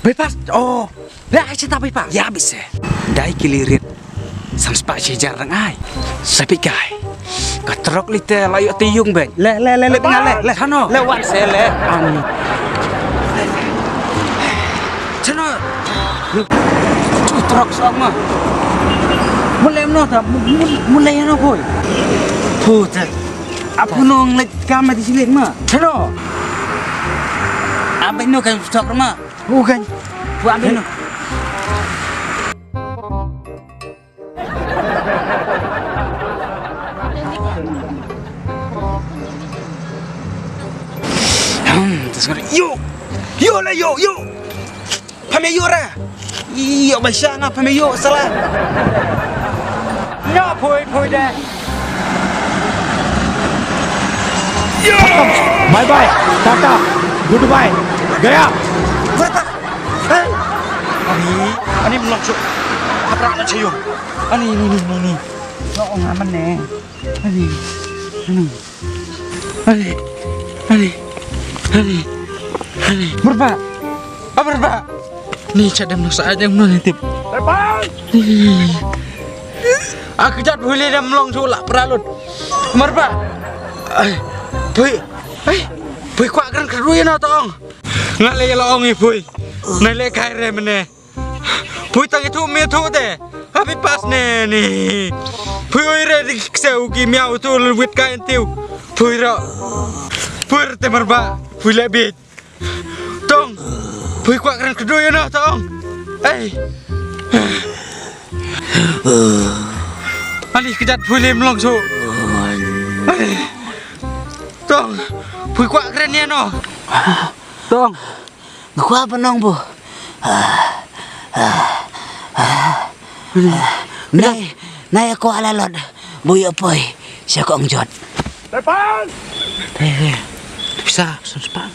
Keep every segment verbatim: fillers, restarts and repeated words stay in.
Bypass. Oh. Ba ai chita bypass. Ya bise. Dai kili rit. Sam spah shi jar dang ai. Sapi kai. Ka trok li te la ïoh te yung ben. Le le le le tengah le le. Chano. Le wan se le. An. Chano. Tu trok sok ma. Mulai no ta. Mulai no boy. Puta. Apu nong le kama di silik ma. Chano. Abai no kan trok ma. Bukan. Buat ambil no. Hmm, terus kan. Yo. Yo lah yo, yo. Pame yo ra. Yo ba sha nga pame yo salah. Yo pui pui deh. Bye bye, tata, goodbye, gaya. Ani, ani mlong suk. Haprak na chayung. Ani, ni, ni, ni, ni. Lo ong aman ne. Ani, ani. Ani, ani, ani, ani. Berba. Apa berba? Ni chat dem sa aja mlong tip. Aku jat boleh dem mlong suk la pralut. Berba. Ai, pui. Ai, pui kwah kren kedua na tong. Nga le la ong i pui. Na le kai re mene. Pui tang itu mi tu de. Happy pas ne ni. Pui oi re di kseu ki miau tu wit kai tiu. Pui ro. Pui re te marba. Pui le bit. Tong. Pui kwak ran kedua ya no tong. Ei. Ali kejat pui le mlong su. Ei. Tong. Pui kwak ran ya no. Tong. Nga kwah ban ong bu. Nai, nai kwah la lot bu ïa poi sha ka ong jot. Tepan! Hei, hei. Pisa, sun sepan.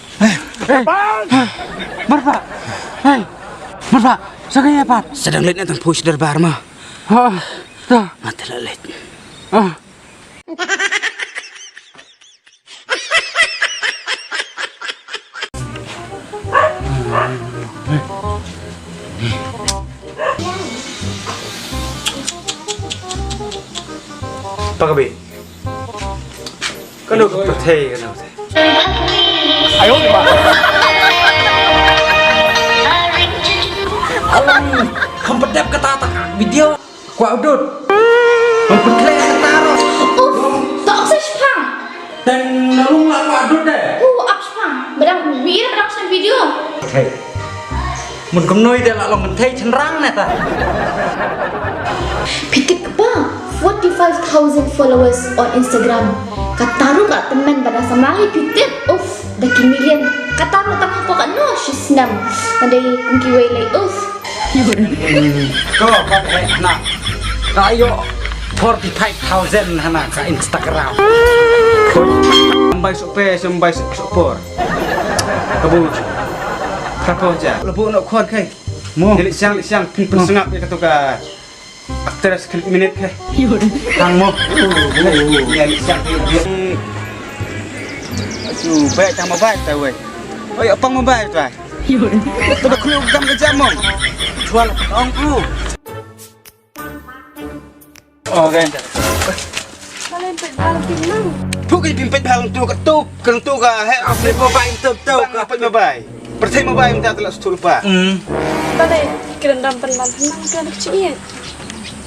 Tepan! Marpa. Hei. Marpa. Sa ka ïa pat. Sedang leit na tang poi sha darbar ma. Ha. Ta. Nga te la leit. Ah. Pakabi. Kano ka pyrthei kano te. Ayo ma. Alang, kam pedap kata tak video. Kwah udut. Ban pyntleh ka taro. Uf, to ok sa shipang. Dan nalung la kwah udut de. Uh, ap shipang. Badang wir badang shan video. Hey. Mun kumnoi de la long mynthei chynrang ne ta. Phi tip kpa, forty-five thousand followers on Instagram. Ka taro ka tymmen bada samlali phi tip. Uf, da ki million. Ka taro tang hapoh ka no shi snem. Nadei kum kiwei lei uf. Ko, ko, eh, na. Ka ïoh forty-five thousand hana ka Instagram. Ko, mbai sok pe, mbai sok por. Ka bu. Ka po ja. Lebu nok khon kai. Mo. Li siang, li siang, pin pin sengap ka tu ka. Actress klik minit kai. Tang mo. Ya, li siang. Asu, baik tang mo baik ta wei. Oi, apang mo baik ta. Tebak khluk dam ka jam mong. Jual ong ku. Oh, kan. Kalian pet bal pinang. Phu ki pimpet bal tu ka tu, ka tu ka he. Apa mo bai tu tu ka pet mo bai. Pertei mo bai minta telak setul pa. Hmm. Tadi kerendam pen bal pinang tu anak cik.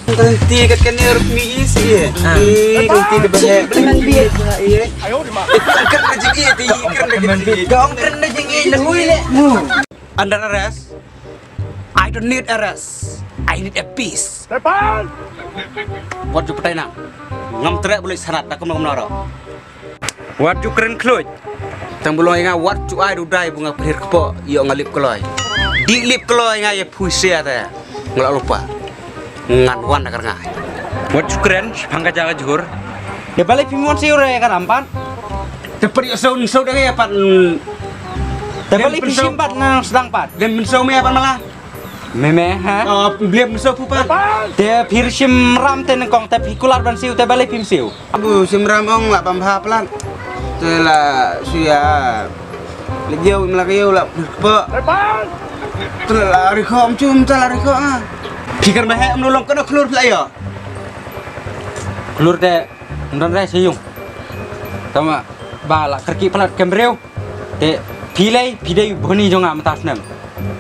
Ganti kat kan ni rukmi isi. Ah. Ganti ke banyak. Teman biar. Itu kan rezeki, itu kan rezeki. Kau kan rezeki, lagu ini. Under arrest. I don't need arrest. I need a peace. Tepan! Wat ju petai nang. Ngam trek bulik sanat dak kum kum naro. Wat ju kren khluit. Tang bulong nga wat ju ai dudai bunga perhir kepo ïoh nga lip keloi. Di lip keloi nga ïa phusia te. Ngelak lupa. Ngan wan nakar ngai. Wat ju kren shipang ka jaga jhur. Dia balik pimon siur ya kan ampan. Te pyrshah un so dang ïa pat. Te balik pishim pat nang sedang pat. Dem so me apa malah. Meme ha. Oh, beliau so pu pat. Te phirshim ram te nengkong te phikular ban siu te balik pim siu. Abu sim ram ong la pam ha plan. Te la suya. Lagi au melak au la pe. Tela rikho am chu tela rikho ah. Phi kyrmen he am no long kano khlur phi la ïoh. Khlur te ym don re sha ïung. Tangba ba la kyrkieh palat kem briew. Te phi lei phi dei bhoni jong nga mynta snem.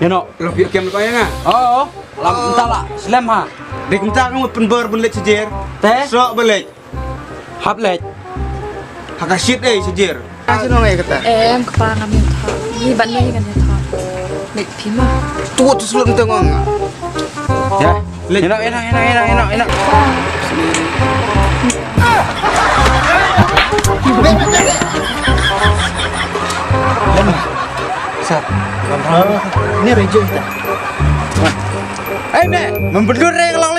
Ïa no. Long phi kem ko ïa nga. Oh, oh. Lam mynta la slem ha. Dei kumta ka mut pynbor ban leit sha jer. Te? Sok ban leit. Hap leit. Ha ka shit ei sha jer. Ka shnong ei kata. Em kpa ngam ïa tha. Ni ban ni ngan ïa tha. Leit phi ma. Tu tu slem te ngong. Ya. Leit. Ina ina ina ina ina ina. Sat. Ni reject ta. Ei me, membelur re kalau